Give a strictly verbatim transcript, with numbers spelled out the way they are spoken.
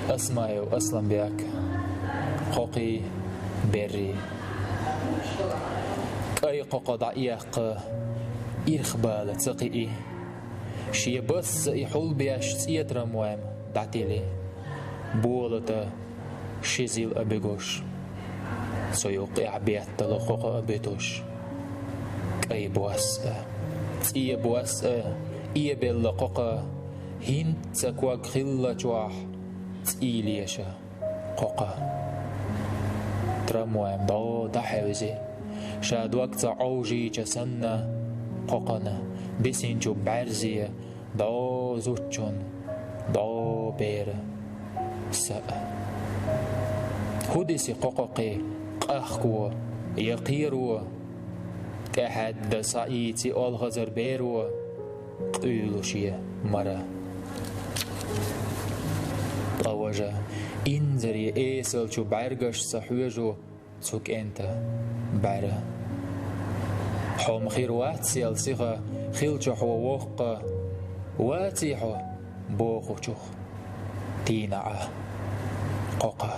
Асмаев Асламбек. Кхокхий беррий. КӀай кхокха дӀаэккха, ирх бала ца кхиий. Шен басса и хьулбеш цӀе трамвайм дӀатилий. Болата ши зил а буьгуш, цу юккъехь беттала кхокха а буьтуш. КӀай бос а, цӀе бос а, эбелла кхокха, хӀинцца ког хилла чохь цӀий леша кхокха. Трамвайм дӀо дӀахьевзи, ша дог ца Ӏовжийча санна, кхокхана бисинчу бӀаьрзе дӀо зудчун, дӀо бера са а. ХӀун диси кхокха кхин къахко я кхеро, тӀаьхьаьдда схьаийци олхазар беро, къуьйлуш я мара. Ткъа важа инзаре эсалчу бӀаьргашца хьоьжу цу кӀента бӀаьра. Хьо-м хир вац сел сиха, хилча хьо воккха, ваций хьо бохучух тийна Ӏа кхокха.